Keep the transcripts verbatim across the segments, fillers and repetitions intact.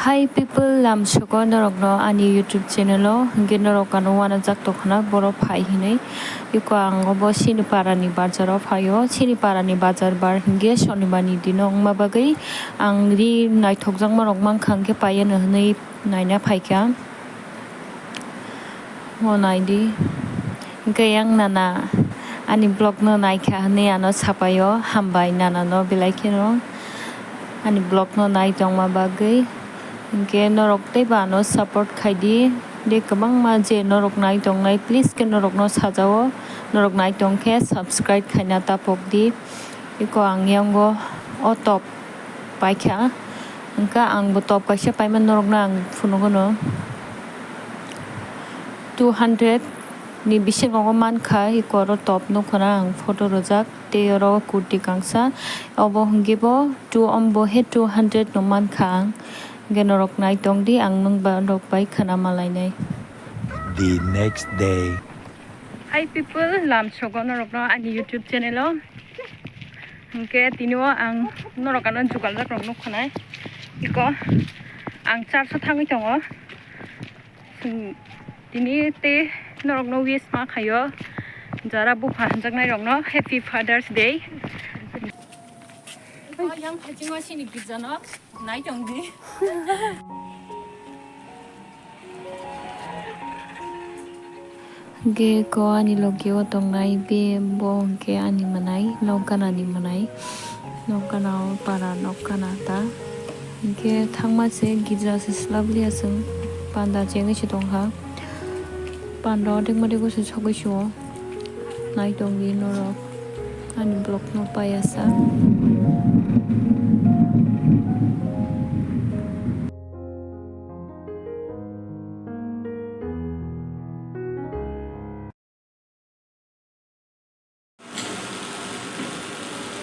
Hi people, lamsogo norokno ani YouTube channel o, hwnkhe norok ano uanajak tongkhna borok phai hinwi. Iko ang obo chini parani bazar o phaio, chini parani bazar bar hwnkhe sonibar ni dino wngma bagwi ang ri naithokjakma rok mankha hwnkhe paiano hinwi naina phaikha. O nai di. Hwnkhe yang nana ani vlog no naikha hinwi ano sapaio, hambai nana no belai kheno ani vlog no nai tongma bagwi. Hwnkhe norok teibo ano support khai di. De kwbangma je norok nai tongnai, please khe norok no sajao. Norok nai tong khe subscribe khaina tapok di. Iko ang yango o top paikha. Hwnkhe ang bo top kaisa paima norokno ang phunugo no. Two hundred ni bisingo mankha, iko oro top nukho na ang photo rwjak. Tei oro kurti kangsa. Obo hwnkhe bo two, ombo he two hundred no mankha ang. Hwnkhe norok nai tong di, ang nwng ba rok bai khna malainai. The next day. Hi people, lamsogo norokno ani YouTube channel o. Hwnkhe tini o ang norok ano jugaljak rok nukho nai. Iko ang church o thangwi tongo. Chwng tini tei norokno wish ma khaio. Jara bupha hamjaknai rokno Happy Father's Day. Yang phaichingma sini girja no. Nai tong di. Hwnkhe ko ani logi o tongnai be bo hwnkhe ani mwnai, nok gana ni mwnai, nok gana o para nok gana ta. Hwnkhe thangma se girja se swlabli aswng panda chengwi se tongkha. Panda o dengma dego se sogwi se o. Nai tongdi norok ani vlog no paiya sa.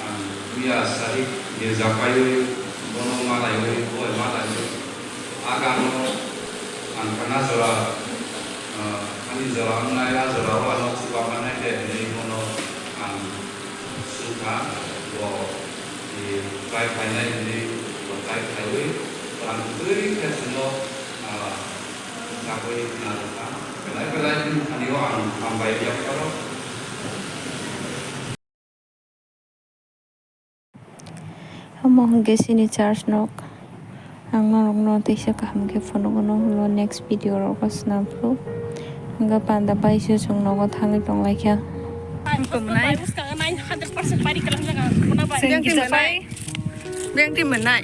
Ang puya sari girja paiwi bono malaiwi, boi malaiwi. Agano ang khana jora, ah, ani jora wngnai, a jora o ano chubamanai de hinwi bono ang swngkha, bo, eh, try khainai hinwi bo try khaiwi, ang twi khe chwngno, ah, sagwi narwkha. Belai belai bini thani o ang hambai yapharo. Omo hwnkhe chini church nok. Ang norokno teisa kaham khe phunukgwno ulo next video rogo swnam phuru. Hwnkhe panda bai se chwng nogo thangwi tonglaikha. Biyang twi mwnai. Biyang twi mwnai.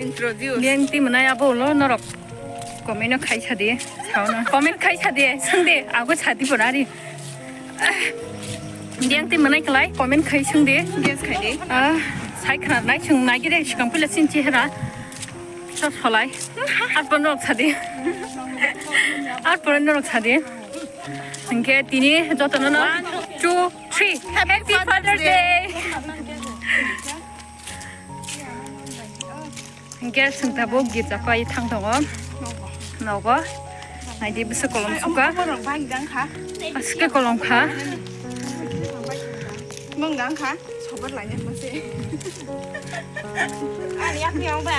Introduce. Biyang twi mwnai abo ulo norok. Comment no khai sadi, sauna. Comment khai sadi, swngdi, ago sadi porari. Biyang twi mwnai kwlai, comment khai swngdi. Guess khai di. Ah, sai khna nai swng nai gide sikang pila sin chehra. Chot phalai. Ar pon rok sadi. Ar pon rok sadi. Hwnkhe tini jotono no. One, two, three. Happy Father's Day. Hwnkhe chwng tabuk girja pai thang tongo. Nogo. Naidi bwswk kolom suka. Aswk kolom kha. Mung dang kha. Sobar lainai mase. Ani yakni ang ba.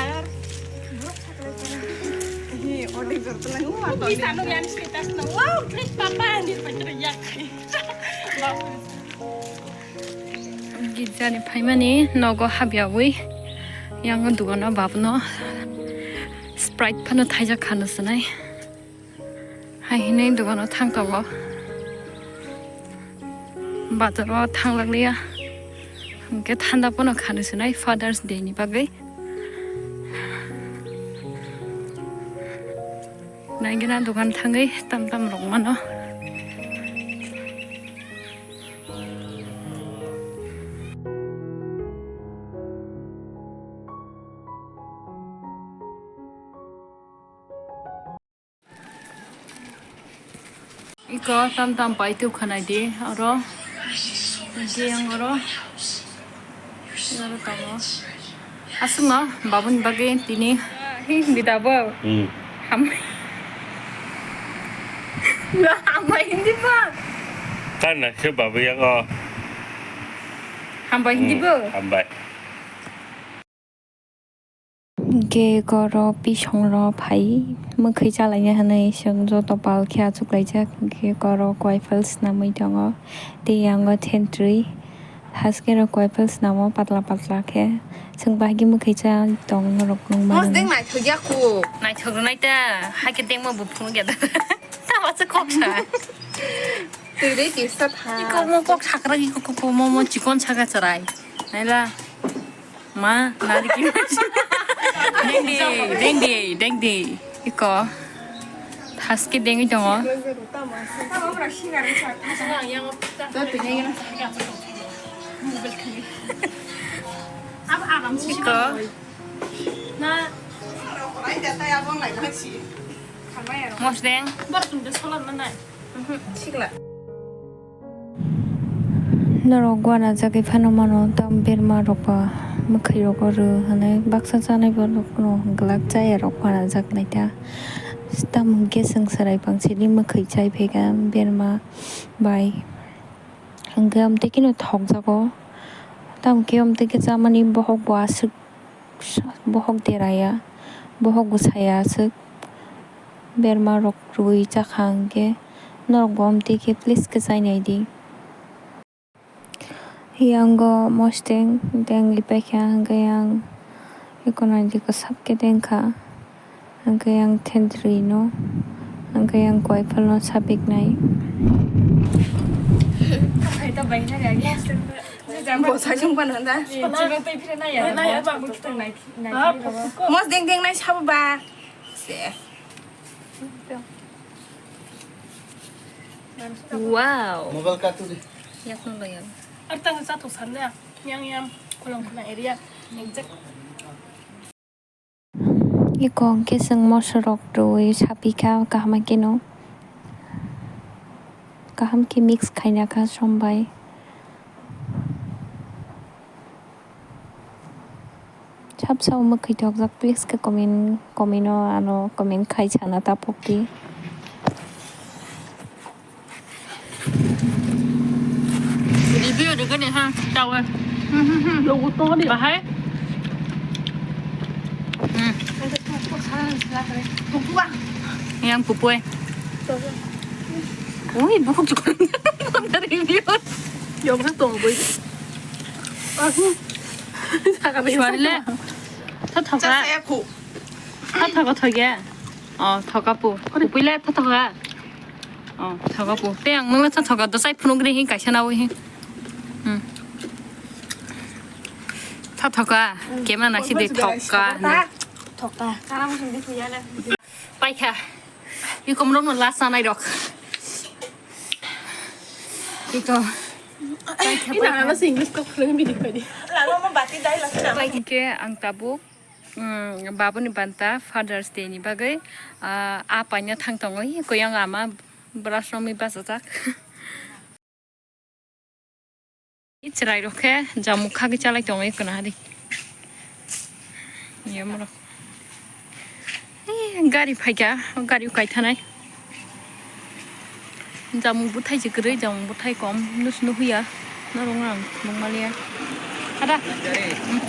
Hi, order jor tlang. Please, ano yan status no. Wow, please, papa, ani pakai yak. Girjani phaimani nogo habyawi yang o dogano babono Sprite phano thaijak khano swnai. Hai hinwi dogano thang tongo. Bazaro thanglakliya. Hwnkhe thanda phano khano swnai Father's Day ni bagwi. Naigina dogan thangwi tam tam rok mano. Iko tam tam pai tu khanai di oro. Di ang oro. Oro tamo. Aswkno babuni bagwi tini. Hindi da bo. Hmm. Ham. Hambai hindi bo. Kan na khe babu yang o. Hambai hindi bo. Hmm, hambai. Hwnkhe koro pisongrok phai mwkhwi chalaina hwnwi chwng joto pal khe achuklaijak. Hwnkhe koro koiphal swnamwi tongo tei yango thentwrwi. Haske rok koiphal swnamo patla patla khe. Chwng bahai khe mwkhwi cha tong norok nung mano. Mosdeng naithok ya kho. Naithok rwnai ta, hai khe dengma bo phunuk ya da. Tama se kok sa. Twi re kisa tha. Iko mo kok sakra, iko kok mo mo chikon saka chwrai. Naila. Ma, nari ki. Deng di, deng di, deng di. Iko. Haske dengwi tongo. Iko. Mosdeng. Norok uanajagwi phano mano, tamo berma rok ba mwkhwi rogo rw hwnwi baksa chanai borok no glak chaya rok uanajak nai ta. Tamo hwnkhe chwng chwrai pang sidi mwkhwi chai phaikha berma bai. Hwnkhe amtwi kheno thokjago. Tamo khe amtwi khe chamani bohok bo aswk, bohok deraya, bohok bwsaya aswk. Berma rok rwui chakha hwnkhe norok bo amtwi khe please khe chai nai di. Yango mosdeng dengwi paikha hwnkhe yang eko nai di kwchap khe dengkha. Hwnkhe yang thentwrwi no, hwnkhe yang koiphal no sapiknai. Bo sai sung pano da. Mosdeng deng nai sabo ba. Se. Wow. Mobile katu de. Yak no loyal. Ar tang sa to san ya. Yang yang kolang kolang area. Exact. Eko hwnkhe chwng moso rok rwui sapikha kaham khe no. Kaham khe mix khaina kha som bai. Sabsa o mwkhwi thokjak please khe comment, comment o ano comment khai sana tapuk di. Review rwgani ha, tawa. Logo to ni. Bahai. Hmm. Yang pupui. Ui, buhuk juga. Review. Yang tong bui. Suarile. Tha thoka. Tha thoka thoge. Oh, thoka pu. Pupui le tha thoka. Oh, thoka pu. Te ang nungla tha thoka, dosai phunuk ri hi kaisa nawi hi. Hmm. Tha thoka. Kemra naksi de thoka. Thoka. Paikha. Ikom rok no last sanai rok. Iko. Paikha, paikha. Lalo mo bati dai laksa. Paikha ke ang tabuk. Mm, babuni banta Father's Day ni bagwi, ah, a paina thang tongo, hi koyang ama brush romwi bachajak. I chwrai rok khe jamuk khagwi chalai tongo, i kwna di. Yamrok. Ei, gari phaikha, o gari o kaithanai. Jamung bwthai se kwrwi, jamung bwthai kom, nus nukhuya. Norok ang nukmaliya. Ada. Hmm.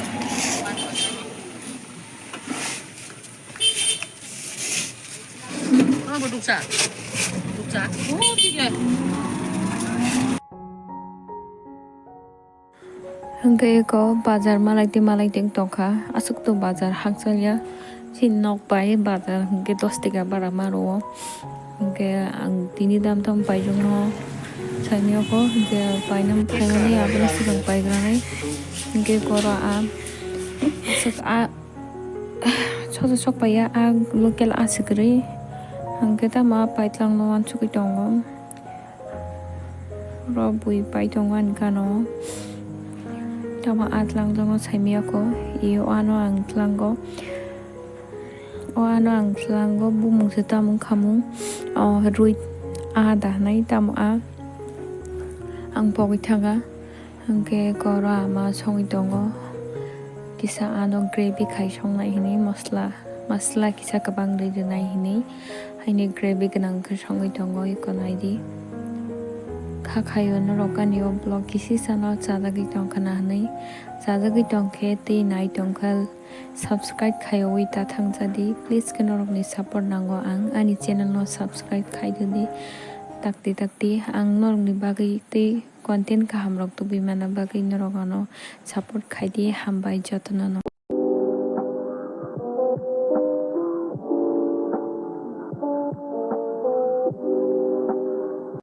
Ano bo duksa. Duksa. Oh, thik hai. Hwnkhe eko bazar malai tei malai tei wng tongkha, aswk to bazar hakchal ya, chini nok bai bazar hwnkhe dos taka bara ma rwo. Hwnkhe ang tini dam tamo paijak no saimanya kho, hwnkhe paina phaimani abono swkang paigranai. Hwnkhe eko oro a aswk a sosa sok paiya, a local a swk kwrwi, hwnkhe tamo a paitlang no uansugwi tongo. Oro bui pai tongo ani gana o. Tamo a tlang jagao saimanya kho. Iyo ano ang tlango. O ano ang tlango. Bumung se tamo wngkha mung. O rwi a da hinui tamo a. Ang pogwi thaga. Hwnkhe koro ama songwi tongo. Kisa ano gravy khai songnai hinui masla. Masla kisa kwbang rwi rwnai hinui. Haini gravy gwnang khe songwi tongo iko naidi. Kha khaio norok ani o vlog kisi sano chajagwi tongkha na hwnwi. Chajagwi tongkhe tei nai tongkha, subscribe khaiwi ta thangjadi. Please khe norokni support nango, ang ani channel no subscribe khaidodi. Takti takti ang norokni bagwi tei content kahamrok tubui mana bagwi norok ano support khaidi. Hambai jotono no.